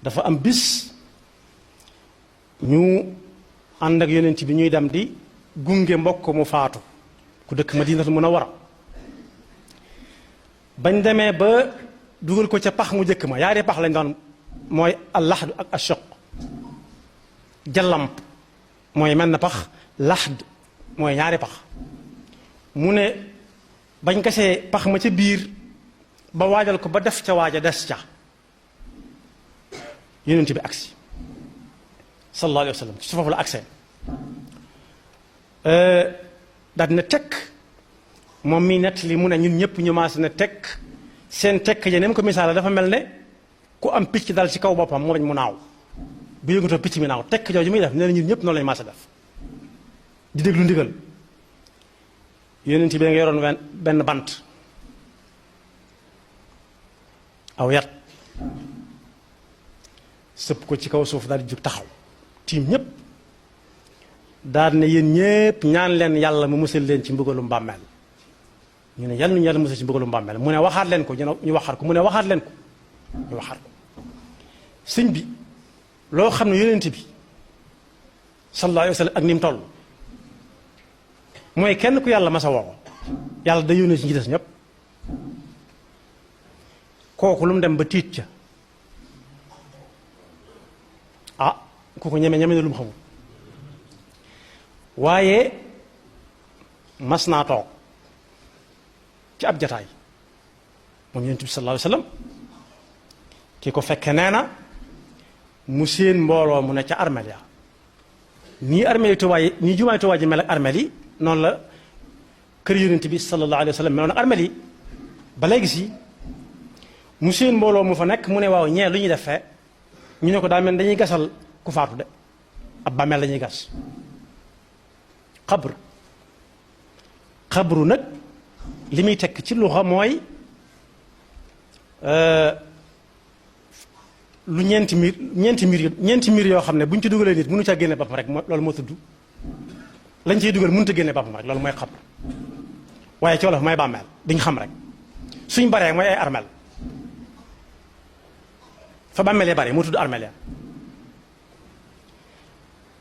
dafa am bis ñu ànd ak yonent bi ñuy dem di gunge mbokk mu faatu ku dëkk Madinatul Munawwara bañ demee ba dugal ko ca pax mu jëkk ma yaari pax lañ doon mooy al-laxd ak ash-shaq jallamp mooy mel na pax laxd mooy ñaari pax mu ne bañ gasee pax ma ca biir ba waajal ko ba def ca waaja des ca yonent bi agsi sallallahu alayhi wa sallam ci foofu la agsee daal dina tekk moom mii nett li mu ne ñun ñëpp ñu maas ne tekk seen tekk ya nem ko misaala dafa mel ne ku am picc dal ci kaw boppam moo bañ mu naaw bu yëngatoo picc mi naaw tekk jooju muy def nee na ñun ñëpp noonu lañu maas a def di déglu ndigal yonent bi nga yoroon benn bant aw yat sëpp ko ci kaw suuf daal di jug taxaw tiim ñépp daal ne yéen ñépp ñaan leen yàlla mu musal leen ci mbugalum bàmmeel ñu ne yàlla ñu yàlla musal ci mbugalum bàmmeel mu ne waxaat leen ko ñu waxaat ko mu ne waxaat leen ko ñu waxaat ko sëñ bi loo xam ne yonent bi sallallahu alayhi wa sallam ak ni mu toll mooy kenn ku yàlla masa woo yàlla da yónnee ci ñi des ñépp kooku lu mu dem ba tiit ca ah ku ko ñeme na lu mu xamul waaye mas naa toog ci ab jataay moom yonent bi sallallahu alayhi wa sallam ki ko fekke nee na mu seen mbooloo mu ne ca armeel ya nii armeel yi Tuubaa yi nii jumaay Tuubaa ji mel ak armeel yi noonu la kër yonent bi sallallahu alayhi wa sallam meloon ak armeel yi ba léegi si mu seen mbooloo mu fa nekk mu ne waaw ñee lu ñuy def fee ñu ne ko daa mel dañuy gasal ku faatu de ab bàmmeel lañuy gas xabru nag li muy tekk ci luxa mooy lu ñeenti miir yoo xam ne bu ñu ci dugalee nit mënu caa génne boppam rek loolu moo tudd lañ ciy dugal mënut a génne boppam rek loolu mooy xabru waaye ci wolof mooy bàmmeel diñ xam rek suñ baree mooy ay armeel fa bàmmeel ya bare moo tudd armeel ya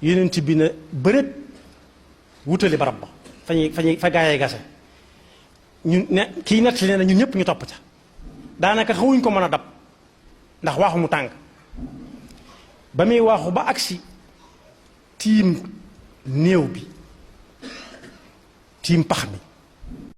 yonent bi ne bërét wutali barab ba fa gaayee gase ñun ne kii nett li ne ñun ñëpp ñu topp ca daanaka xawuñ ko mën a dab ndax waaxu mu tàng ba muy waaxu ba agsi tiim néew bi tiim pax mi